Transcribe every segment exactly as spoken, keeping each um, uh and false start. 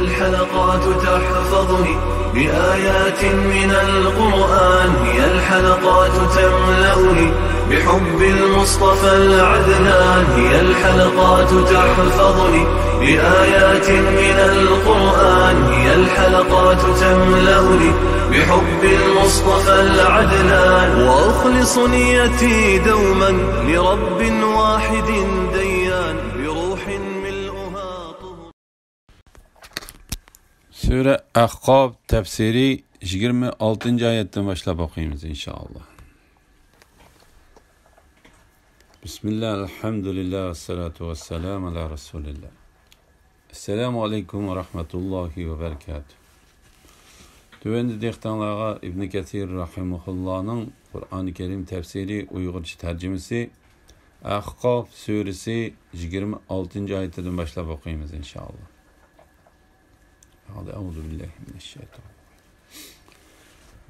الحلقات تحفظني بآيات من القرآن، هي الحلقات تملأني بحب المصطفى العدنان، هي الحلقات تحفظني بآيات من القرآن، هي الحلقات تملأني بحب المصطفى العدنان، وأخلص نيتي دوما لرب واحد ديان، بروح ملؤها طهر. سۈرە ئەھقاف تەپسىرى يىگىرمە ئالتىنچى ئايەتتىن باشلاپ ئوقۇيمىز، ئىنشائاللا. بىسمىللا، ئەلھەمدۇلىللا، ۋەسسالاتۇ ۋەسسالامۇ ئالا رەسۇلىللا. ئەسسالامۇ ئەلەيكۇم ۋە رەھمەتۇللاھى ۋە بەرىكاتۇھ. تۆۋەندە دىققىتىڭلارغا ئىبن كەسىر رەھىمەھۇللانىڭ قۇرئانى كەرىم تەپسىرى ئۇيغۇرچە تەرجىمىسى، ئەھقاف سۈرىسى يىگىرمە ئالتىنچى ئايىتىدىن باشلاپ ئوقۇيمىز، ئىنشائاللا. ھازىر، ئەئۇزۇ بىللاھى مىنەششەيتانىر رەجىم.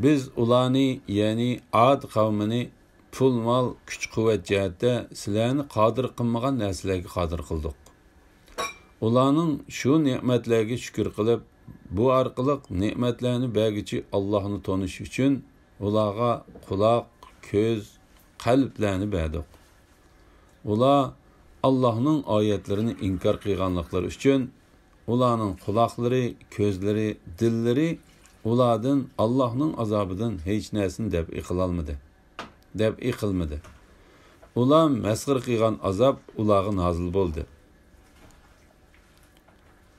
بىز ئۇلارنى، يەنى ئاد قەۋمىنى پۇل-مال، كۈچ-قۇۋۋەت جەھەتتە سىلەرنى قادىر قىلمىغان نەرسىلەرگە قادىر قىلدۇق. ئۇلارنىڭ شۇ نېمەتلەرگە شۈكۈر قىلىپ، بۇ ئارقىلىق نېمەتلەرنى بەرگۈچى ئاللاھنى تونۇشى ئۈچۈن ئۇلارغا قۇلاق، كۆز، قەلبلەرنى بەردۇق. ئۇلار ئاللاھنىڭ ئايەتلىرىنى ئىنكار قىلغانلىقلىرى ئۈچۈن ئۇلارنىڭ قۇلاقلىرى، كۆزلىرى، دىللىرى ئۇلاردىن ئاللاھنىڭ ئازابىدىن ھېچ نەرسىنى دەپئى قىلالمىدى، دەپئى قىلمىدى. ئۇلار مەسخىرە قىلغان ئازاب ئۇلارغا نازىل بولدى.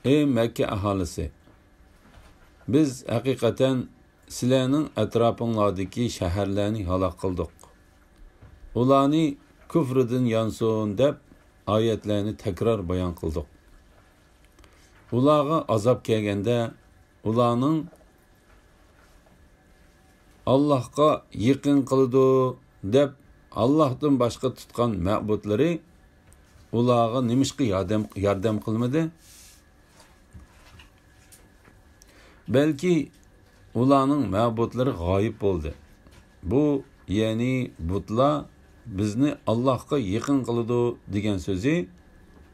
ئەي مەككە ئاھالىسى! بىز ھەقىقەتەن سىلەرنىڭ ئەتراپىڭلاردىكى شەھەرلەرنى ھالاك قىلدۇق. ئۇلارنى كۇفرىدىن يانسۇن دەپ ئايەتلەرنى تەكرار بايان قىلدۇق. ئۇلارغا ئازاب كەلگەندە، ئۇلارنىڭ ئاللاھقا يېقىن قىلىدۇ دەپ ئاللاھتىن باشقا تۇتقان مەبۇدلىرى ئۇلارغا نېمىشقا ياردەم، ياردەم قىلمىدى؟ بەلكى ئۇلارنىڭ مەبۇدلىرى غايىب بولدى. بۇ، يەنى بۇتلار بىزنى ئاللاھقا يېقىن قىلىدۇ دېگەن سۆزى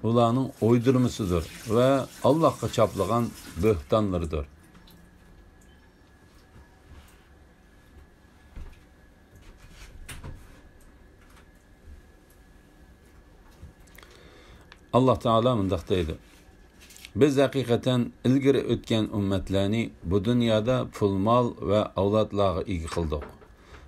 ئۇلارنىڭ ئويدۇرمىسىدۇر ۋە ئاللاھقا چاپلىغان بۆھتانلىرىدۇر. ئاللاھ تائالا مۇنداق دەيدۇ: بىز ھەقىقەتەن ئىلگىرى ئۆتكەن ئۈممەتلەرنى بۇ دۇنيادا پۇل-مال ۋە ئەۋلادلارغا ئىگە قىلدۇق.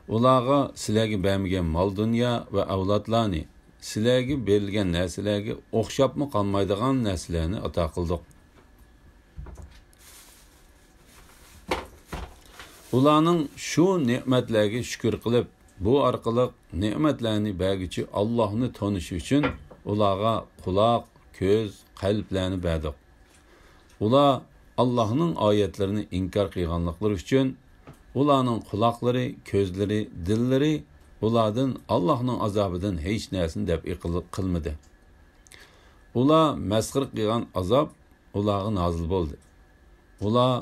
ئۇلارغا سىلەرگە بەرمىگەن مال-دۇنيا ۋە ئەۋلادلارنى، سىلەرگە بېرىلگەن نەرسىلەرگە ئوخشاپمۇ قالمايدىغان نەرسىلەرنى ئاتا قىلدۇق. ئۇلارنىڭ شۇ نېمەتلەرگە شۈكۈر قىلىپ، بۇ ئارقىلىق نېمەتلەرنى بەرگۈچى ئاللاھنى تونۇشى ئۈچۈن ئۇلارغا قۇلاق، كۆز، قەلبلەرنى بەردۇق. ئۇلار ئاللاھنىڭ ئايەتلىرىنى ئىنكار قىلغانلىقلىرى ئۈچۈن ئۇلارنىڭ قۇلاقلىرى، كۆزلىرى، دىللىرى ئۇلاردىن ئاللاھنىڭ ئازابىدىن ھېچ نەرسىنى دەپئى قىل-، قىلمىدى. ئۇلار مەسخىرە قىلغان ئازاب ئۇلارغا نازىل بولدى. ئۇلار،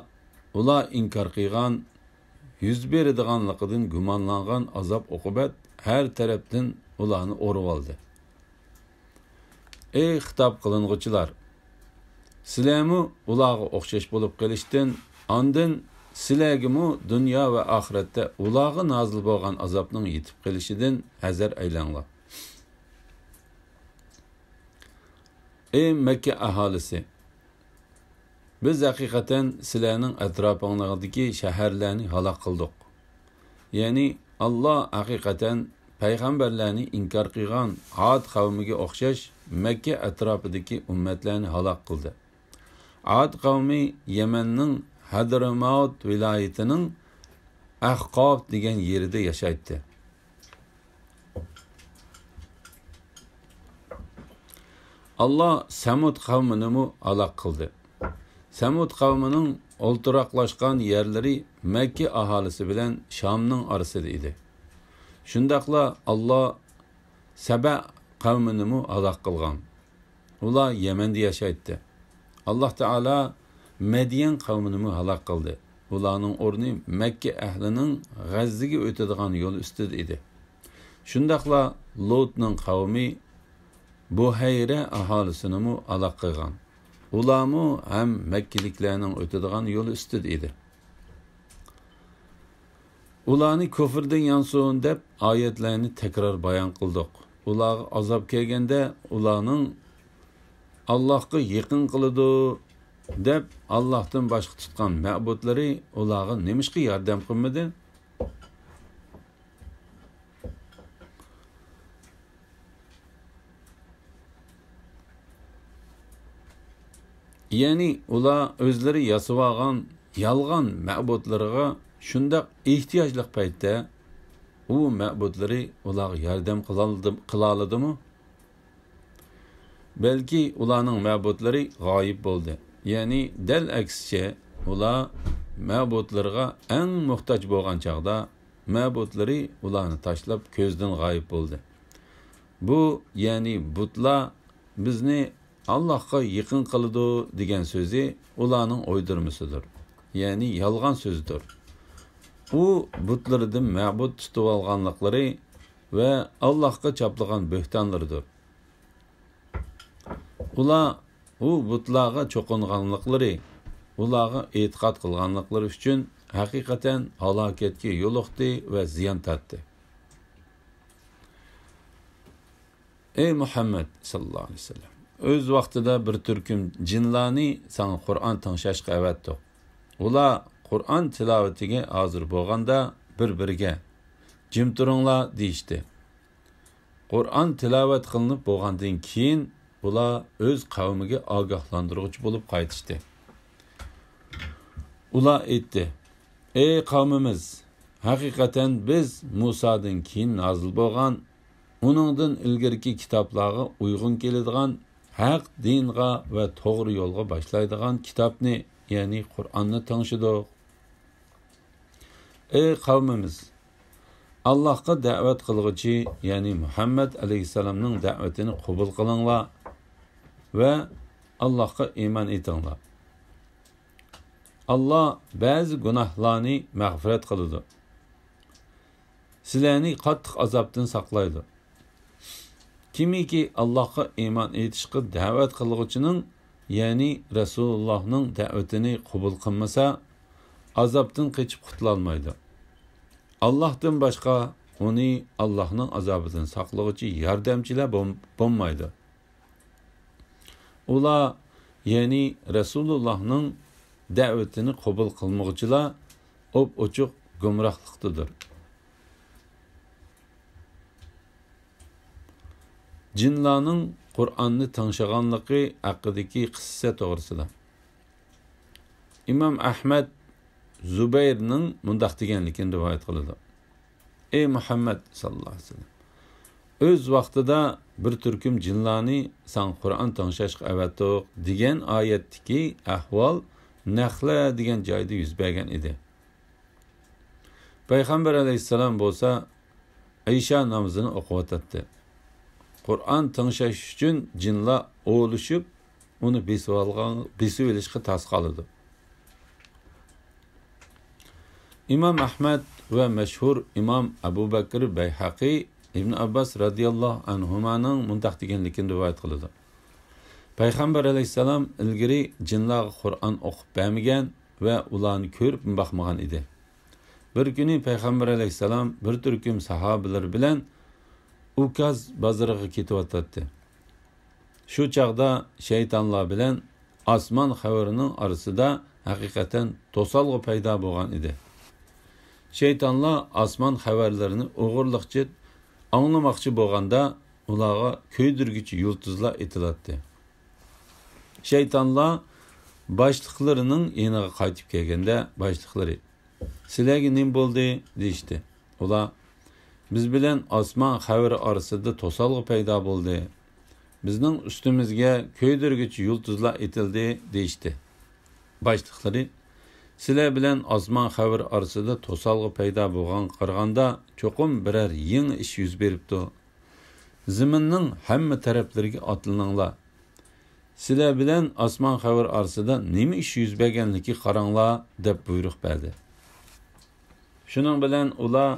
ئۇلار ئىنكار قىلغان، يۈز بېرىدىغانلىقىدىن گۇمانلانغان ئازاب-ئوقۇبەت ھەر تەرەپتىن ئۇلارنى ئورىۋالدى. ئەي خىتاب قىلىنغۇچىلار! سىلەرمۇ ئۇلارغا ئوخشاش بولۇپ قېلىشتىن، ئاندىن سىلەرگىمۇ دۇنيا ۋە ئاخىرەتتە ئۇلارغا نازىل بولغان ئازابنىڭ يېتىپ قېلىشىدىن ھەزەر ئەيلەڭلار. ئەي مەككە ئاھالىسى! بىز ھەقىقەتەن سىلەرنىڭ ئەتراپىڭلاردىكى شەھەرلەرنى ھالاك قىلدۇق. يەنى ئاللا ھەقىقەتەن پەيغەمبەرلەرنى ئىنكار قىلغان ئاد قەۋمىگە ئوخشاش مەككە ئەتراپىدىكى ئۈممەتلەرنى ھالاك قىلدى. ئاد قەۋمى يەمەننىڭ ھەدرىمەۋت ۋىلايىتىنىڭ ئەھقاف دېگەن يېرىدە ياشايتتى. ئاللا سەمۇد قەۋمىنىمۇ ھالاك قىلدى. سەمۇد قەۋمىنىڭ ئولتۇراقلاشقان يەرلىرى مەككە ئاھالىسى بىلەن شامنىڭ ئارىسىدا ئىدى. شۇنداقلا ئاللا سەبە قەۋمىنىمۇ ھالاك قىلغان. ئۇلار يەمەندە ياشايتتى. ئاللا تائالا مەديەن قەۋمىنىمۇ ھالاك قىلدى. ئۇلارنىڭ ئورنى مەككە ئەھلىنىڭ غەززىگە ئۆتىدىغان يول ئۈستىدە ئىدى. شۇنداقلا لۇتنىڭ قەۋمى بۇھەيرە ئاھالىسىنىمۇ ھالاك قىلغان. ئۇلارمۇ ھەم مەككىلىكلەرنىڭ ئۆتىدىغان يولى ئۈستىدە ئىدى. ئۇلارنى كۇفردىن يانسۇن دەپ ئايەتلەرنى تەكرار بايان قىلدۇق. ئۇلارغا ئازاب كەلگەندە، ئۇلارنىڭ ئاللاھقا يېقىن قىلىدۇ دەپ ئاللاھتىن باشقا تۇتقان مەبۇدلىرى ئۇلارغا نېمىشقا ياردەم قىلمىدى؟ يەنى ئۇلار ئۆزلىرى ياسىۋالغان يالغان مەبۇدلىرىغا شۇنداق ئېھتىياجلىق پەيتتە، ئۇ مەبۇدلىرى ئۇلارغا ياردەم قىلالدى-، قىلالىدىمۇ؟ بەلكى ئۇلارنىڭ مەبۇدلىرى غايىب بولدى. يەنى دەل ئەكسىچە، ئۇلار مەبۇدلىرىغا ئەڭ موھتاج بولغان چاغدا، مەبۇدلىرى ئۇلارنى تاشلاپ كۆزدىن غايىب بولدى. بۇ، يەنى بۇتلار بىزنى ئاللاھقا يېقىن قىلىدۇ دېگەن سۆزى ئۇلارنىڭ ئويدۇرمىسىدۇر. يەنى يالغان سۆزىدۇر. ئۇ بۇتلىرىدىن مەبۇد تۇتۇۋالغانلىقلىرى ۋە ئاللاھقا چاپلىغان بۆھتانلىرىدۇر. ئۇلار ئۇ بۇتلارغا چوقۇنغانلىقلىرى، ئۇلارغا ئېتىقاد قىلغانلىقلىرى ئۈچۈن ھەقىقەتەن ھالاكەتكە يولۇقتى ۋە زىيان تارتتى. ئەي مۇھەممەد ساللاللاھۇ ئەلەيھى ۋەسەللەم، ئۆز ۋاقتىدا بىر تۈركۈم جىنلارنى ساڭا قۇرئان تىڭشاشقا ئەۋەتتۇق. ئۇلار قۇرئان تىلاۋىتىگە ھازىر بولغاندا بىر-بىرىگە، «جىم تۇرۇڭلار» دېيىشتى. قۇرئان تىلاۋەت قىلىنىپ بولغاندىن كېيىن، ئۇلار ئۆز قەۋمىگە ئاگاھلاندۇرغۇچى بولۇپ قايتىشتى. ئۇلار ئېيتتى: «ئەي قەۋمىمىز، ھەقىقەتەن بىز مۇسادىن كېيىن نازىل بولغان، ئۇنىڭدىن ئىلگىرىكى كىتابلارغا ئۇيغۇن كېلىدىغان ھەق دىنغا ۋە توغرا يولغا باشلايدىغان كىتابنى، يەنى قۇرئاننى تىڭشىدۇق. ئەي قەۋمىمىز، ئاللاھقا دەۋەت قىلغۇچى، يەنى مۇھەممەد ئەلەيھىسسالامنىڭ دەۋىتىنى قوبۇل قىلىڭلار ۋە ئاللاھقا ئىمان ئېيتىڭلار. ئاللا بەزى گۇناھلارنى مەغپىرەت قىلىدۇ. سىلەرنى قاتتىق ئازابتىن ساقلايدۇ. كىمكى ئاللاھقا ئىمان ئېيتىشقا دەۋەت قىلغۇچىنىڭ، يەنى رەسۇلۇللاھنىڭ دەۋىتىنى قوبۇل قىلمىسا، ئازابتىن قېچىپ قۇتۇلالمايدۇ. ئاللاھتىن باشقا ئۇنى ئاللاھنىڭ ئازابىدىن ساقلىغۇچى ياردەمچىلەر بول-، بولمايدۇ.» ئۇلار، يەنى رەسۇلۇللاھنىڭ دەۋىتىنى قوبۇل قىلمىغۇچىلار ئوپئوچۇق گۇمراھلىقتىدۇر. جىنلارنىڭ قۇرئاننى تىڭشىغانلىقى ھەققىدىكى قىسسە توغرىسىدا. ئىمام ئەھمەد زۇبەيرنىڭ مۇنداق دېگەنلىكىنى رىۋايەت قىلىدۇ: «ئەي مۇھەممەد ساللاللاھۇ ئەلەيھى ۋەسەللەم، ئۆز ۋاقتىدا بىر تۈركۈم جىنلارنى ساڭا قۇرئان تىڭشاشقا ئەۋەتتۇق» دېگەن ئايەتتىكى ئەھۋال نەخلە دېگەن جايدا يۈز بەرگەن ئىدى. پەيغەمبەر ئەلەيھىسسالام بولسا ئىشا نامىزىنى ئوقۇۋاتاتتى. قۇرئان تىڭشاش ئۈچۈن جىنلار ئولىشىپ، ئۇنى بېسىۋالغان، بېسىۋېلىشقا تاس قالىدۇ. ئىمام ئەھمەد ۋە مەشھۇر ئىمام ئەبۇ بەكرى بەيھەقى ئىبن ئابباس رەزىياللاھۇ ئەنھۇمانىڭ مۇنداق دېگەنلىكىنى رىۋايەت قىلىدۇ: پەيغەمبەر ئەلەيھىسسالام ئىلگىرى جىنلارغا قۇرئان ئوقۇپ بەرمىگەن ۋە ئۇلارنى كۆرۈپمۇ باقمىغان ئىدى. بىر كۈنى پەيغەمبەر ئەلەيھىسسالام بىر تۈركۈم ساھابىلىرى بىلەن ئۇكاز بازىرىغا كېتىۋاتاتتى. شۇ چاغدا شەيتانلار بىلەن ئاسمان خەۋىرىنىڭ ئارىسىدا ھەقىقەتەن توسالغۇ پەيدا بولغان ئىدى. شەيتانلار ئاسمان خەۋەرلىرىنى ئوغرىلىقچە ئاڭلىماقچى بولغاندا، ئۇلارغا كۆيدۈرگۈچى يۇلتۇزلار ئېتىلاتتى. شەيتانلار باشلىقلىرىنىڭ يېنىغا قايتىپ كەلگەندە، باشلىقلىرى: «سىلەرگە نېمە بولدى؟» دېيىشتى. ئۇلار: «بىز بىلەن ئاسمان خەۋىرى ئارىسىدا توسالغۇ پەيدا بولدى. بىزنىڭ ئۈستىمىزگە كۆيدۈرگۈچ يۇلتۇزلار ئېتىلدى» دېيىشتى. باشلىقلىرى: «سىلەر بىلەن ئاسمان خەۋىرى ئارىسىدا توسالغۇ پەيدا بولغانغا قارىغاندا، چوقۇم بىرەر يېڭى ئىش يۈز بېرىپتۇ. زېمىننىڭ ھەممە تەرەپلىرىگە ئاتلىنىڭلار. سىلەر بىلەن ئاسمان خەۋىرى ئارىسىدا نېمە ئىش يۈز بەرگەنلىكىگە قاراڭلار» دەپ بۇيرۇق بەردى. شۇنىڭ بىلەن ئۇلار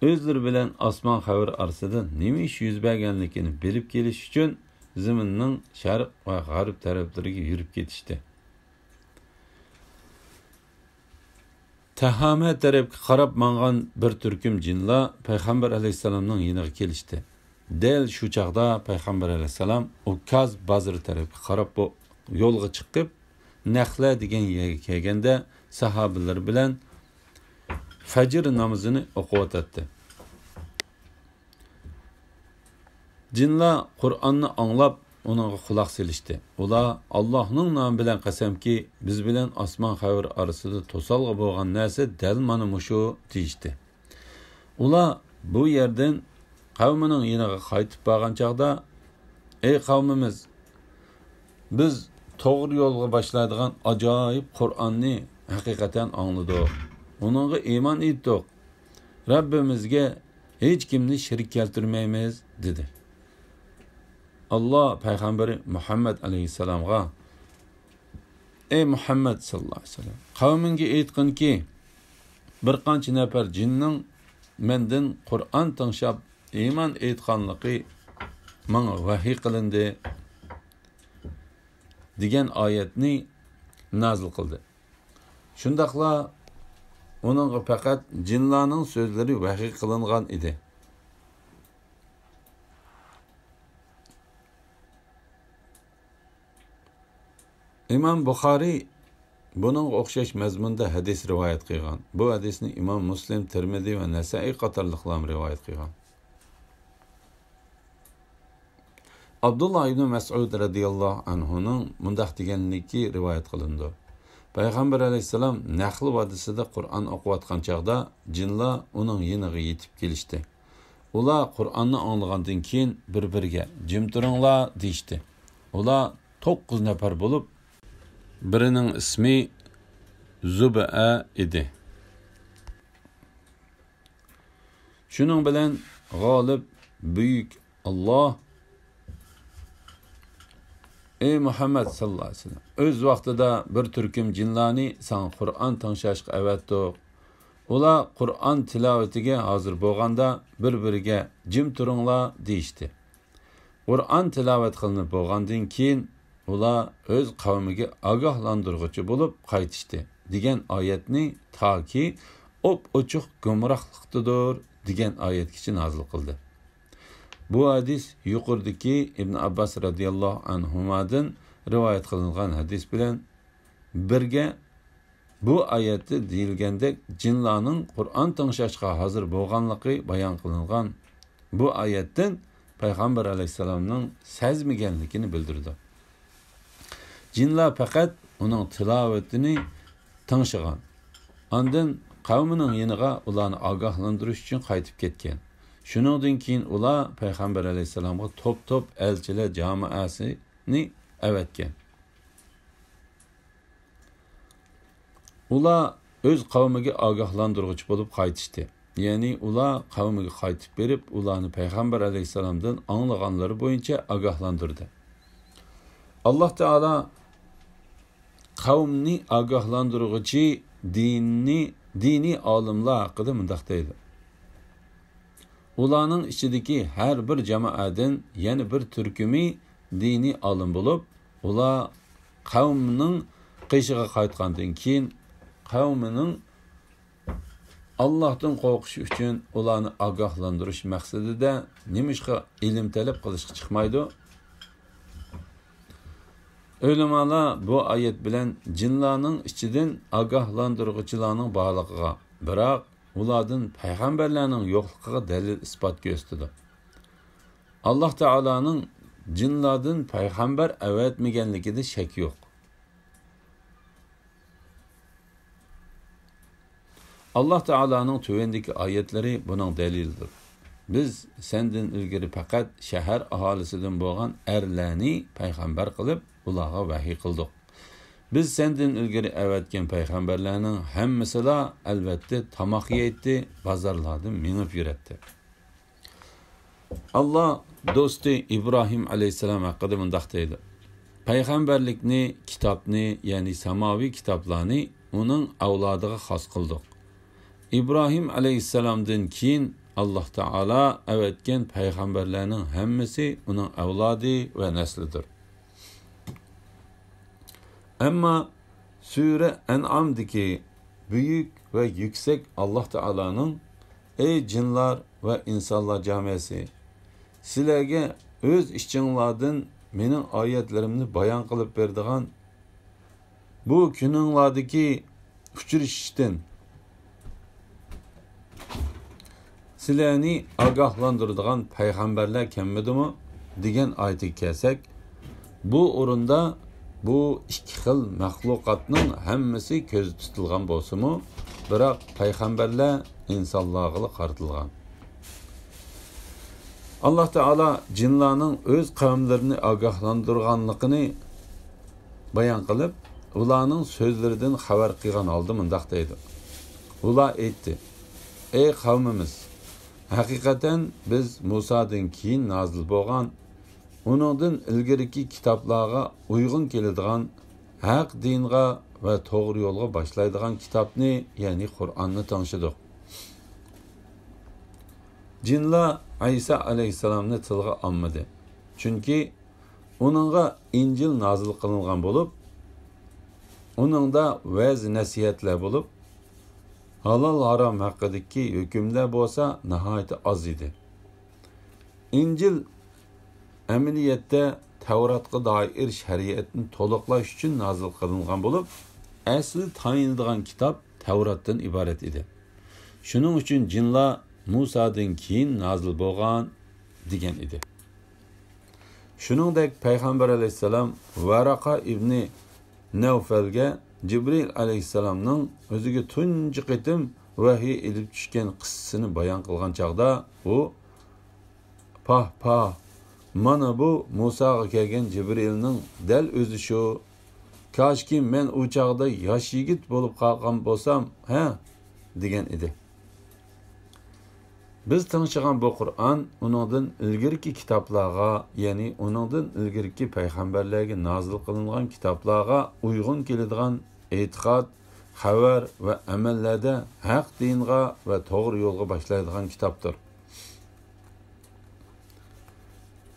ئۆزلىرى بىلەن ئاسمان خەۋىرى ئارىسىدا نېمە ئىش يۈز بەرگەنلىكىنى بىلىپ كېلىش ئۈچۈن زېمىننىڭ شەرق ۋە غەرب تەرەپلىرىگە يۈرۈپ كېتىشتى. تەھامە تەرەپكە قاراپ ماڭغان بىر تۈركۈم جىنلار پەيغەمبەر ئەلەيھىسسالامنىڭ يېنىغا كېلىشتى. دەل شۇ چاغدا پەيغەمبەر ئەلەيھىسسالام ئۇكاز بازىرى تەرەپكە قاراپ بو-، يولغا چىقىپ، نەخلە دېگەن يەرگە كەلگەندە، ساھابىلىرى بىلەن فەجر نامىزىنى ئوقۇۋاتاتتى. جىنلار قۇرئاننى ئاڭلاپ، ئۇنىڭغا قۇلاق سېلىشتى. ئۇلار، «ئاللاھنىڭ نامى بىلەن قەسەمكى، بىز بىلەن ئاسمان خەۋىرى ئارىسىدا توسالغۇ بولغان نەرسە دەل مانا مۇشۇ» دېيىشتى. ئۇلار بۇ يەردىن قەۋمىنىڭ يېنىغا قايتىپ بارغان چاغدا، «ئەي قەۋمىمىز، بىز توغرا يولغا باشلايدىغان ئاجايىپ قۇرئاننى ھەقىقەتەن ئاڭلىدۇق. ئۇنىڭغا ئىمان ئېيتتۇق. رەببىمىزگە ھېچ كىمنى شېرىك كەلتۈرمەيمىز» دېدى. ئاللا پەيغەمبىرى مۇھەممەد ئەلەيھىسسالامغا، «ئەي مۇھەممەد ساللاللاھۇ ئەلەيھى ۋەسەللەم، قەۋمىڭگە ئېيتقىنكى، بىر قانچە نەپەر جىننىڭ مەندىن قۇرئان تىڭشاپ ئىمان ئېيتقانلىقى ماڭا ۋەھىي قىلىندى» دېگەن ئايەتنى نازىل قىلدى. شۇنداقلا ئۇنىڭغا پەقەت جىنلارنىڭ سۆزلىرى ۋەھىي قىلىنغان ئىدى. ئىمام بۇخارىي بۇنىڭغا ئوخشاش مەزمۇندا ھەدىس رىۋايەت قىلغان. بۇ ھەدىسنى ئىمام مۇسلىم، تىرمىزى ۋە نەسائىي قاتارلىقلارمۇ رىۋايەت قىلغان. ئابدۇللا ئىبنى مەسئۇد رەزىياللاھۇ ئەنھۇنىڭ مۇنداق دېگەنلىكى رىۋايەت قىلىنىدۇ: پەيغەمبەر ئەلەيھىسسالام نەخل ۋادىسىدا قۇرئان ئوقۇۋاتقان چاغدا جىنلار ئۇنىڭ يېنىغا يېتىپ كېلىشتى. ئۇلار قۇرئاننى ئاڭلىغاندىن كېيىن بىر-بىرىگە، «جىم تۇرۇڭلار» دېيىشتى. ئۇلار توققۇز نەپەر بولۇپ، بىرىنىڭ ئىسمى زۇبەئە ئىدى. شۇنىڭ بىلەن غالىب، بۈيۈك ئاللا، ئەي مۇھەممەد ساللاللاھۇ ئەلەيھى ۋەسەللەم، ئۆز ۋاقتىدا بىر تۈركۈم جىنلارنى ساڭا قۇرئان تىڭشاشقا ئەۋەتتۇق. ئۇلار قۇرئان تىلاۋىتىگە ھازىر بولغاندا بىر-بىرىگە، «جىم تۇرۇڭلار» دېيىشتى. قۇرئان تىلاۋەت قىلىنىپ بولغاندىن كېيىن، ئۇلار ئۆز قەۋمىگە ئاگاھلاندۇرغۇچى بولۇپ قايتىشتى، دېگەن ئايەتنى تاكى ئوپئوچۇق گۇمراھلىقتىدۇر، دېگەن ئايەتكىچە نازىل قىلدى. بۇ ھەدىس يۇقىرىدىكى ئىبن ئابباس رەزىياللاھۇ ئەنھۇمادىن رىۋايەت قىلىنغان ھەدىس بىلەن بىرگە، بۇ ئايەتتە دېيىلگەندەك جىنلارنىڭ قۇرئان تىڭشاشقا ھازىر بولغانلىقى بايان قىلىنغان. بۇ ئايەتتىن پەيغەمبەر ئەلەيھىسسالامنىڭ سەزمىگەنلىكىنى بىلدۈرىدۇ. جىنلار پەقەت ئۇنىڭ تىلاۋىتىنى تىڭشىغان. ئاندىن قەۋمىنىڭ يېنىغا ئۇلارنى ئاگاھلاندۇرۇش ئۈچۈن قايتىپ كەتكەن. شۇنىڭدىن كېيىن ئۇلار پەيغەمبەر ئەلەيھىسسالامغا توپ-توپ ئەلچىلەر جامائەسىنى ئەۋەتكەن. ئۇلار ئۆز قەۋمىگە ئاگاھلاندۇرغۇچى بولۇپ قايتىشتى. يەنى ئۇلار قەۋمىگە قايتىپ بېرىپ، ئۇلارنى پەيغەمبەر ئەلەيھىسسالامدىن ئاڭلىغانلىرى بويىچە ئاگاھلاندۇردى. ئاللا تائالا قەۋمنى ئاگاھلاندۇرغۇچى دىننى، دىنىي ئالىملار ھەققىدە مۇنداق دەيدۇ: ئۇلارنىڭ ئىچىدىكى ھەر بىر جامائەدىن يەنە بىر تۈركۈمى دىنىي ئالىم بولۇپ، ئۇلار قەۋمنىڭ قېشىغا قايتقاندىن كېيىن، قەۋمىنىڭ ئاللاھتىن قورقۇشى ئۈچۈن ئۇلارنى ئاگاھلاندۇرۇش مەقسىتىدە نېمىشقا ئىلىم تەلەپ قىلىشقا چىقمايدۇ؟ ئۆلىمالار بۇ ئايەت بىلەن جىنلارنىڭ ئىچىدىن ئاگاھلاندۇرغۇچىلارنىڭ بارلىقىغا، بىراق ئۇلاردىن پەيغەمبەرلەرنىڭ يوقلۇقىغا دەلىل-ئىسپات كۆرسىتىدۇ. ئاللا تائالانىڭ جىنلاردىن پەيغەمبەر ئەۋەتمىگەنلىكىدە شەك يوق. ئاللا تائالانىڭ تۆۋەندىكى ئايەتلىرى بۇنىڭ دەلىلىدۇر: بىز سەندىن ئىلگىرى پەقەت شەھەر ئاھالىسىدىن بولغان ئەرلەرنى پەيغەمبەر قىلىپ، ئۇلارغا ۋەھىي قىلدۇق. بىز سەندىن ئىلگىرى ئەۋەتكەن پەيغەمبەرلەرنىڭ ھەممىسىلا، ئەلۋەتتە، تاماق يەيتتى، بازارلاردا مېڭىپ يۈرەتتى. ئاللا دوستى ئىبراھىم ئەلەيھىسسالام ھەققىدە مۇنداق دەيدۇ: پەيغەمبەرلىكنى، كىتابنى، يەنى ساماۋىي كىتابلارنى ئۇنىڭ ئەۋلادىغا خاس قىلدۇق. ئىبراھىم ئەلەيھىسسالامدىن كېيىن ئاللاھ تائالا ئەۋەتكەن پەيغەمبەرلەرنىڭ ھەممىسى ئۇنىڭ ئەۋلادى ۋە نەسلىدۇر. ئەمما سۈرە ئەنئامدىكى بۈيۈك ۋە يۈكسەك ئاللاھ تائالانىڭ، ئەي جىنلار ۋە ئىنسانلار جامەسى، سىلەرگە ئۆز ئىچىڭلاردىن مېنىڭ ئايەتلىرىمنى بايان قىلىپ بېرىدىغان، بۇ كۈنۈڭلاردىكى ئۇچرىشىشتىن سىلەرنى ئاگاھلاندۇرىدىغان پەيغەمبەرلەر كەلمىدىمۇ؟ دېگەن ئايىتىگە كەلسەك، بۇ ئورۇندا بۇ ئىككى خىل مەخلۇقاتنىڭ ھەممىسى كۆزدە تۇتۇلغان بولسىمۇ، بىراق پەيغەمبەرلەر ئىنسانلارغىلا قارىتىلغان. ئاللاھ تائالا جىنلارنىڭ ئۆز قەۋملىرىنى ئاگاھلاندۇرغانلىقىنى بايان قىلىپ، ئۇلارنىڭ سۆزلىرىدىن خەۋەر قىلغان ھالدا مۇنداق دەيدۇ. ئۇلار ئېيتتى: ئەي قەۋمىمىز، ھەقىقەتەن بىز مۇسادىن كېيىن نازىل بولغان، ئۇنىڭدىن ئىلگىرىكى كىتابلارغا ئۇيغۇن كېلىدىغان ھەق دىنغا ۋە توغرا يولغا باشلايدىغان كىتابنى، يەنى قۇرئاننى تىڭشىدۇق. جىنلار ئەيسا ئەلەيھىسسالامنى تىلغا ئالمىدى، چۈنكى ئۇنىڭغا ئىنجىل نازىل قىلىنغان بولۇپ، ئۇنىڭدا ۋەز-نەسىھەتلەر بولۇپ، ھالال-ھارام ھەققىدىكى ھۆكۈملەر بولسا ناھايىتى ئاز ئىدى. ئىنجىل ئەمەلىيەتتە تەۋراتقا دائىر شەرىئەتنى تولۇقلاش ئۈچۈن نازىل قىلىنغان بولۇپ، ئەسلى تايىنىدىغان كىتاب تەۋراتتىن ئىبارەت ئىدى. شۇنىڭ ئۈچۈن جىنلار مۇسادىن كېيىن نازىل بولغان دېگەن ئىدى. شۇنىڭدەك پەيغەمبەر ئەلەيھىسسالام ۋەرەقە ئىبنى نەۋفەلگە جىبرىئىل ئەلەيھىسسالامنىڭ ئۆزىگە تۇنجى قېتىم ۋەھىي ئېلىپ چۈشكەن قىسسىسىنى بايان قىلغان چاغدا ئۇ، پاھ، پاھ، مانا بۇ مۇساغا كەلگەن جىبرىئىلنىڭ دەل ئۆزى شۇ. كاشكى مەن ئۇ چاغدا ياش يىگىت بولۇپ قالغان بولسام، ھە؟ دېگەن ئىدى. بىز تىڭشىغان بۇ قۇرئان ئۇنىڭدىن ئىلگىرىكى كىتابلارغا، يەنى ئۇنىڭدىن ئىلگىرىكى پەيغەمبەرلەرگە نازىل قىلىنغان كىتابلارغا ئۇيغۇن كېلىدىغان ئېتىقاد، خەۋەر ۋە ئەمەللەردە ھەق دىنغا ۋە توغرا يولغا باشلايدىغان كىتابتۇر.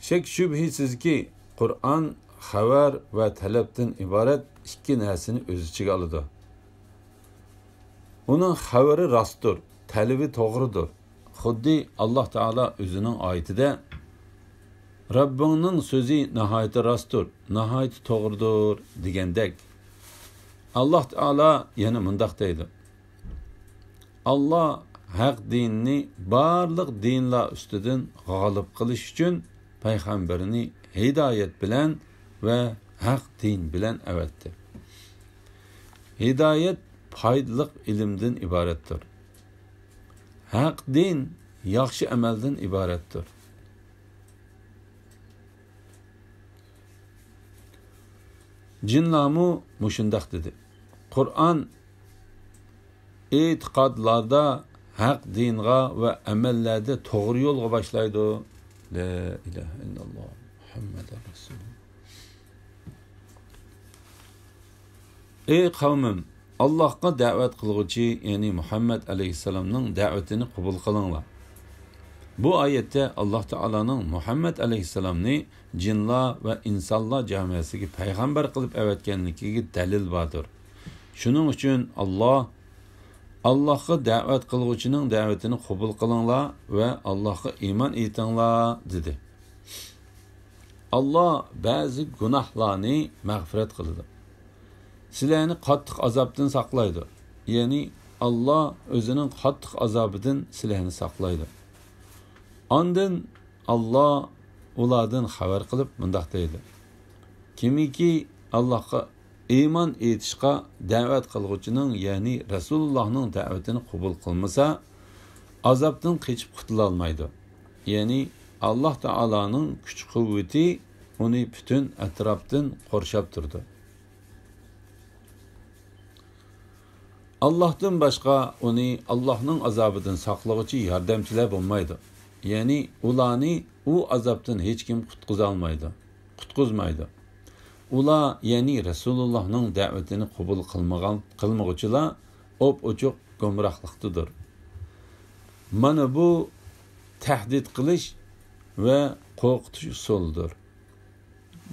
شەك-شۈبھىسىزكى، قۇرئان خەۋەر ۋە تەلەپتىن ئىبارەت ئىككى نەرسىنى ئۆز ئىچىگە ئالىدۇ. ئۇنىڭ خەۋىرى راستتۇر، تەلىپى توغرىدۇر. خۇددى ئاللاھ تائالا ئۆزىنىڭ ئايىتىدە، «رەببىڭنىڭ سۆزى ناھايىتى راستتۇر، ناھايىتى توغرىدۇر» دېگەندەك. ئاللاھ تائالا يەنە مۇنداق دەيدۇ: ئاللاھ ھەق دىننى بارلىق دىنلار ئۈستىدىن غالىب قىلىش ئۈچۈن پەيغەمبىرىنى ھىدايەت بىلەن ۋە ھەق دىن بىلەن ئەۋەتتى. ھىدايەت پايدىلىق ئىلىمدىن ئىبارەتتۇر. ھەق دىن ياخشى ئەمەلدىن ئىبارەتتۇر. جىنلارمۇ مۇشۇنداق دېدى. قۇرئان ئېتىقادلاردا ھەق دىنغا ۋە ئەمەللەردە توغرا يولغا باشلايدۇ. لا ئىلاھە ئىللاللاھ مۇھەممەدۇر رەسۇلۇللاھ. ئەي قەۋمىم، ئاللاھقا دەۋەت قىلغۇچى، يەنى مۇھەممەد ئەلەيھىسسالامنىڭ دەۋىتىنى قوبۇل قىلىڭلار. بۇ ئايەتتە ئاللاھ تائالانىڭ مۇھەممەد ئەلەيھىسسالامنى جىنلار ۋە ئىنسانلار جامەسىگە پەيغەمبەر قىلىپ ئەۋەتكەنلىكىگە دەلىل باردۇر. شۇنىڭ ئۈچۈن ئاللاھ، ئاللاھقا دەۋەت قىلغۇچىنىڭ دەۋىتىنى قوبۇل قىلىڭلار ۋە ئاللاھقا ئىمان ئېيتىڭلار، دېدى. ئاللاھ بەزى گۇناھلارنى مەغپىرەت قىلىدۇ. سىلەرنى قاتتىق ئازابتىن ساقلايدۇ. يەنى ئاللاھ ئۆزىنىڭ قاتتىق ئازابىدىن سىلەرنى ساقلايدۇ. ئاندىن ئاللاھ ئۇلاردىن خەۋەر قىلىپ مۇنداق دەيدۇ: كىمكى ئاللاھقا ئىمان ئېيتىشقا دەۋەت قىلغۇچىنىڭ، يەنى رەسۇلۇللاھنىڭ دەۋىتىنى قوبۇل قىلمىسا، ئازابتىن قېچىپ قۇتۇلالمايدۇ. يەنى ئاللاھ تائالانىڭ كۈچ-قۇۋۋىتى ئۇنى پۈتۈن ئەتراپتىن قورشاپ تۇرىدۇ. ئاللاھتىن باشقا ئۇنى ئاللاھنىڭ ئازابىدىن ساقلىغۇچى ياردەمچىلەر بولمايدۇ. يەنى ئۇلارنى ئۇ ئازابتىن ھېچكىم قۇتقۇزالمايدۇ، قۇتقۇزمايدۇ. ئۇلار، يەنى رەسۇلۇللاھنىڭ دەۋىتىنى قوبۇل قىلمىغان، قىلمىغۇچىلار ئوپئوچۇق گۇمراھلىقتىدۇر. مانا بۇ تەھدىت قىلىش ۋە قورقۇتۇش ئۇسۇلىدۇر.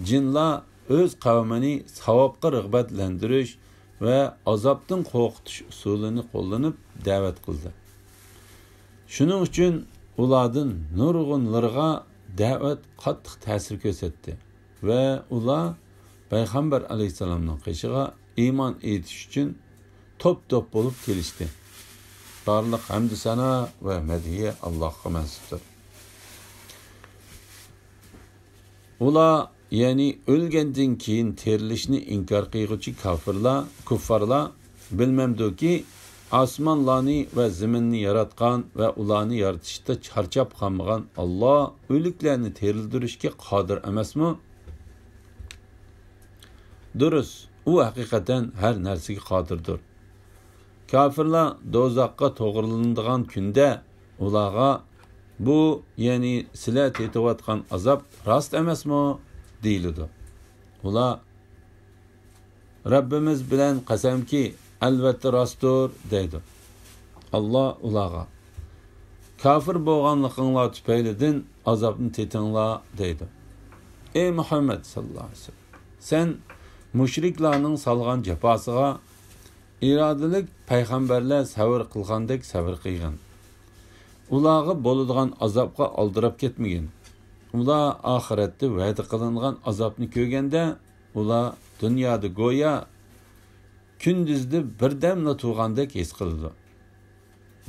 جىنلار ئۆز قەۋمىنى ساۋابقا رىغبەتلەندۈرۈش ۋە ئازابتىن قورقۇتۇش ئۇسۇلىنى قوللىنىپ دەۋەت قىلدى. شۇنىڭ ئۈچۈن ئۇلاردىن نۇرغۇنلىرىغا دەۋەت قاتتىق تەسىر كۆرسەتتى ۋە ئۇلار پەيغەمبەر ئەلەيھىسسالامنىڭ قېشىغا ئىمان ئېيتىش ئۈچۈن توپ-توپ بولۇپ كېلىشتى. بارلىق ھەمدۇ سانا ۋە مەدھىيە ئاللاھقا مەنسۇپتۇر. ئۇلار، يەنى ئۆلگەندىن كېيىن تىرىلىشنى ئىنكار قىلغۇچى كاپىرلار، كۇففارلار بىلمەمدۇكى، ئاسمانلارنى ۋە زېمىننى ياراتقان ۋە ئۇلارنى يارىتىشتا چارچاپ قالمىغان ئاللا ئۆلۈكلەرنى تىرىلدۈرۈشكە قادىر ئەمەسمۇ؟ دۇرۇس، ئۇ ھەقىقەتەن ھەر نەرسىگە قادىردۇر. كاپىرلار دوزاخقا توغرىلىنىدىغان كۈندە ئۇلارغا، بۇ، يەنى سىلەر تېتىۋاتقان ئازاب راست ئەمەسمۇ؟ دېيىلىدۇ. ئۇلار، رەببىمىز بىلەن قەسەمكى، ئەلۋەتتە راستتۇر، دەيدۇ. ئاللا ئۇلارغا، كاپىر بولغانلىقىڭلار تۈپەيلىدىن ئازابنى تېتىڭلار، دەيدۇ. ئەي مۇھەممەد ساللاللاھۇ ئەلەيھى ۋەسەللەم، سەن مۇشرىكلارنىڭ سالغان جاپاسىغا ئىرادىلىك پەيغەمبەرلەر سەۋر قىلغاندەك سەۋر قىلغىن. ئۇلارغا بولىدىغان ئازابقا ئالدىراپ كەتمىگىن. ئۇلار ئاخىرەتتە ۋەدە قىلىنغان ئازابنى كۆرگەندە، ئۇلار دۇنيادا گويا كۈندۈزدە بىردەملا تۇرغاندەك ھېس قىلىدۇ.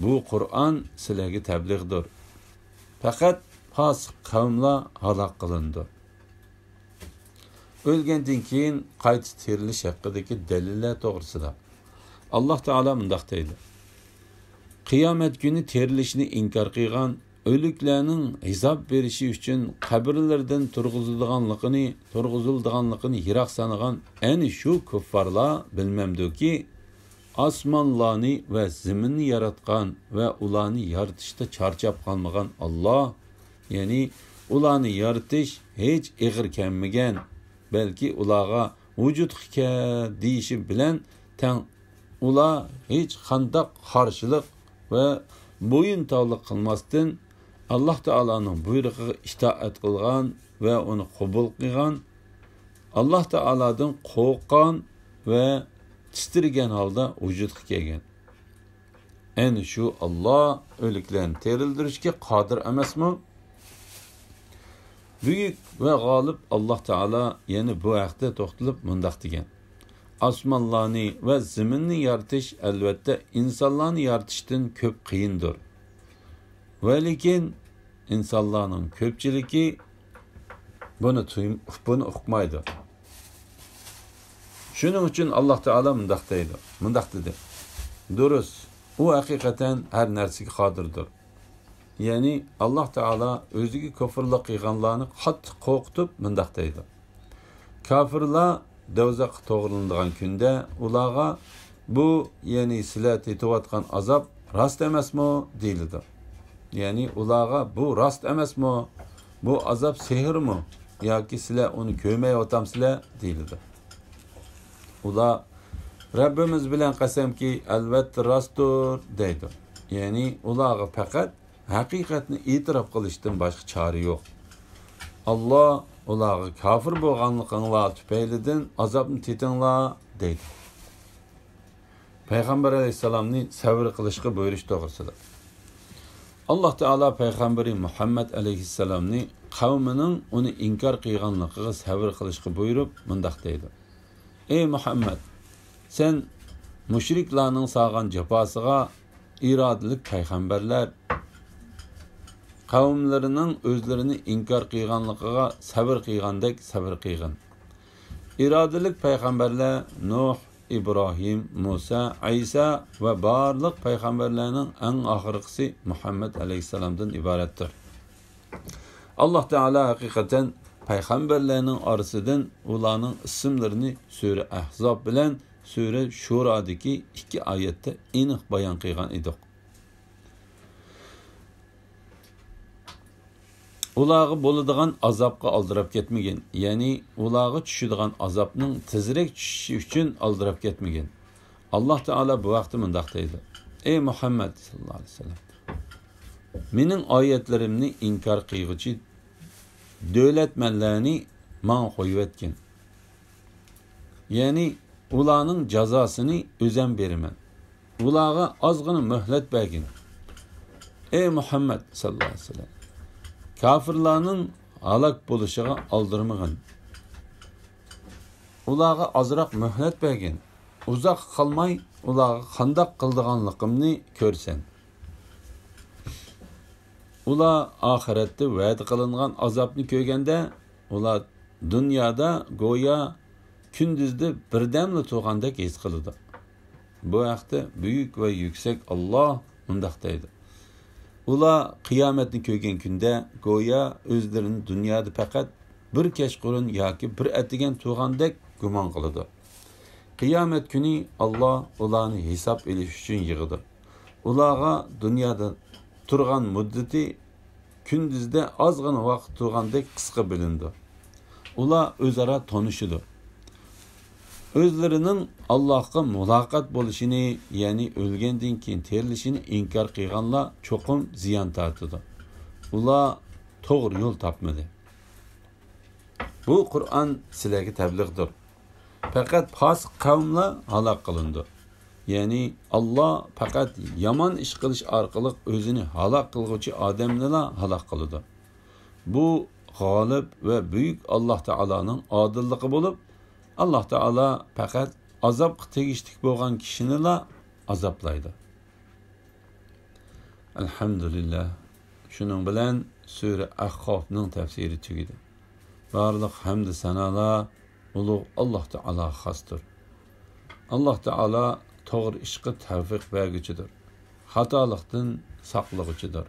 بۇ قۇرئان سىلەرگە تەبلىغدۇر. پەقەت پاسىق قەۋملەر ھالاك قىلىنىدۇ. ئۆلگەندىن كېيىن قايتا تىرىلىش ھەققىدىكى دەلىللەر توغرىسىدا ئاللا تائالا مۇنداق دەيدۇ: قىيامەت كۈنى تىرىلىشنى ئىنكار قىلغان، ئۆلۈكلەرنىڭ ھېساب بېرىشى ئۈچۈن قەبرىلىرىدىن تۇرغۇزىدىغانلىقىنى، تۇرغۇزۇلىدىغانلىقىنى يىراق سانىغان ئەنە شۇ كۇففارلار بىلمەمدۇكى، ئاسمانلارنى ۋە زېمىننى ياراتقان ۋە ئۇلارنى يارىتىشتا چارچاپ قالمىغان ئاللا، يەنى ئۇلارنى يارىتىش ھېچ ئېغىر كەلمىگەن، بەلكى ئۇلارغا ۋۇجۇدقا كەل دېيىشى بىلەن تەڭ، ئۇلار ھېچ قانداق قارشىلىق ۋە بويۇنتاۋلىق قىلماستىن، ئاللا تائالانىڭ بۇيرۇقىغا ئىتائەت قىلغان ۋە ئۇنى قوبۇل قىلغان، ئاللا تائالادىن قورققان ۋە تىترىگەن ھالدا ۋۇجۇدقا كەلگەن. ئەنە شۇ ئاللا ئۆلۈكلەرنى تىرىلدۈرۈشكە قادىر ئەمەسمۇ؟ بۈيۈك ۋە غالىب ئاللا تائالا يەنە بۇ ھەقتە توختىلىپ مۇنداق دېگەن: ئاسمانلارنى ۋە زېمىننى يارىتىش، ئەلۋەتتە، ئىنسانلارنى يارىتىشتىن كۆپ قىيىندۇر. ۋەلىكىن ئىنسانلارنىڭ كۆپچىلىكى بۇنى تۇيم-، بۇنى ئۇقمايدۇ. شۇنىڭ ئۈچۈن ئاللا تائالا مۇنداق دەيدۇ، مۇنداق دېدى: دۇرۇس، ئۇ ھەقىقەتەن ھەر نەرسىگە قادىردۇر. يەنى ئاللا تائالا ئۆزىگە كۇفرلۇق قىلغانلارنى قاتتىق قورقۇتۇپ مۇنداق دەيدۇ: كاپىرلار دوزاخقا توغرىلىنىدىغان كۈندە ئۇلارغا، بۇ، يەنى سىلەر تېتىۋاتقان ئازاب راست ئەمەسمۇ؟ دېيىلىدۇ. يەنى ئۇلارغا، بۇ راست ئەمەسمۇ؟ بۇ ئازاب سېھىرمۇ؟ ياكى سىلەر ئۇنى كۆرمەيۋاتامسىلەر؟ دېيىلىدۇ. ئۇلار، رەببىمىز بىلەن قەسەمكى، ئەلۋەتتە راستتۇر، دەيدۇ. يەنى ئۇلارغا پەقەت ھەقىقەتنى ئېتىراپ قىلىشتىن باشقا چارە يوق. ئاللا ئۇلارغا، كاپىر بولغانلىقىڭلار تۈپەيلىدىن ئازابنى تېتىڭلار، دەيدۇ. پەيغەمبەر ئەلەيھىسسالامنى سەۋر قىلىشقا بۇيرۇش توغرىسىدا. ئاللا تائالا پەيغەمبىرى مۇھەممەد ئەلەيھىسسالامنى قەۋمىنىڭ ئۇنى ئىنكار قىلغانلىقىغا سەۋر قىلىشقا بۇيرۇپ مۇنداق دەيدۇ: ئەي مۇھەممەد، سەن مۇشرىكلارنىڭ سالغان جاپاسىغا ئىرادىلىك پەيغەمبەرلەر قەۋملىرىنىڭ ئۆزلىرىنى ئىنكار قىلغانلىقىغا سەۋر قىلغاندەك سەۋر قىلغىن. ئىرادىلىك پەيغەمبەرلەر نۇھ، ئىبراھىم، مۇسا، ئەيسا ۋە بارلىق پەيغەمبەرلەرنىڭ ئەڭ ئاخىرقىسى مۇھەممەد ئەلەيھىسسالامدىن ئىبارەتتۇر. ئاللا تائالا ھەقىقەتەن پەيغەمبەرلەرنىڭ ئارىسىدىن ئۇلارنىڭ ئىسىملىرىنى سۈرە ئەھزاب بىلەن سۈرە شۇرادىكى ئىككى ئايەتتە ئېنىق بايان قىلغان ئىدۇق. ئۇلارغا بولىدىغان ئازابقا ئالدىراپ كەتمىگىن، يەنى ئۇلارغا چۈشىدىغان ئازابنىڭ تېزرەك چۈشۈشى ئۈچۈن ئالدىراپ كەتمىگىن. ئاللا تائالا بۇ ھەقتە مۇنداق دەيدۇ: ئەي مۇھەممەد ساللاللاھۇ ئەلەيھى ۋەسەللەم، مېنىڭ ئايەتلىرىمنى ئىنكار قىلغۇچى دۆلەتمەنلەرنى ماڭا قويۇۋەتكىن. يەنى ئۇلارنىڭ جازاسىنى ئۆزەم بېرىمەن. ئۇلارغا ئازغىنە مۆھلەت بەرگىن. ئەي مۇھەممەد ساللاللاھۇ ئەلەيھى ۋەسەللەم، كاپىرلارنىڭ ھالاك بولۇشىغا ئالدىرىمىغىن. ئۇلارغا ئازراق مۆھلەت بەرگىن. ئۇزاق قالماي ئۇلارغا قانداق قىلىدىغانلىقىمنى كۆرىسەن. ئۇلار ئاخىرەتتە ۋەدە قىلىنغان ئازابنى كۆرگەندە، ئۇلار دۇنيادا گويا كۈندۈزدە بىردەملا تۇرغاندەك ھېس قىلىدۇ. بۇ ھەقتە بۈيۈك ۋە يۈكسەك ئاللاھ مۇنداق دەيدۇ: ئۇلار قىيامەتنى كۆرگەن كۈندە گويا ئۆزلىرىنى دۇنيادا پەقەت بىر كەچقۇرۇن ياكى بىر ئەتىگەن تۇرغاندەك گۇمان قىلىدۇ. قىيامەت كۈنى ئاللاھ ئۇلارنى ھېساب ئېلىش ئۈچۈن يىغىدۇ. ئۇلارغا دۇنيادا تۇرغان مۇددىتى كۈندۈزدە ئازغىنە ۋاقىت تۇرغاندەك قىسقا بىلىنىدۇ. ئۇلار ئۆزئارا تونۇشىدۇ. ئۆزلىرىنىڭ ئاللاھقا مۇلاقات بولۇشىنى، يەنى ئۆلگەندىن كېيىن تىرىلىشىنى ئىنكار قىلغانلار چوقۇم زىيان تارتىدۇ. ئۇلار توغرا يول تاپمىدى. بۇ قۇرئان سىلەرگە تەبلىغدۇر. پەقەت پاسىق قەۋملا ھالاك قىلىنىدۇ. يەنى ئاللاھ پەقەت يامان ئىش قىلىش ئارقىلىق ئۆزىنى ھالاك قىلغۇچى ئادەمنىلا ھالاك قىلىدۇ. بۇ غالىب ۋە بۈيۈك ئاللاھ تائالانىڭ ئادىللىقى بولۇپ، ئاللاھ تائالا پەقەت ئازابقا تېگىشلىك بولغان كىشىنىلا ئازابلايدۇ. ئەلھەمدۇلىللاھ. شۇنىڭ بىلەن سۈرە ئەھقافنىڭ تەپسىرى تۈگىدى. بارلىق ھەمدۇ سانالار ئۇلۇغ ئاللاھ تائالاغا خاستۇر. ئاللاھ تائالا توغرا ئىشقا تەۋفىق بەرگۈچىدۇر. خاتالىقتىن ساقلىغۇچىدۇر.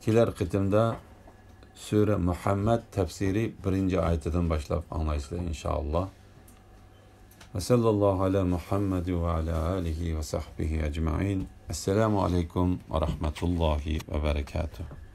كېلەر قېتىمدا سۈرە مۇھەممەد تەپسىرى بىرىنچى ئايىتىدىن باشلاپ ئاڭلايسىلەر، ئىنشائاللا. ۋە سەللەللاھۇ ئەلا مۇھەممەد ۋە ئەلا ئالىھى ۋە سەھبىھى ئەجمەئىن. ئەسسالامۇ ئەلەيكۇم ۋە رەھمەتۇللاھى ۋە بەرەكاتۇھ.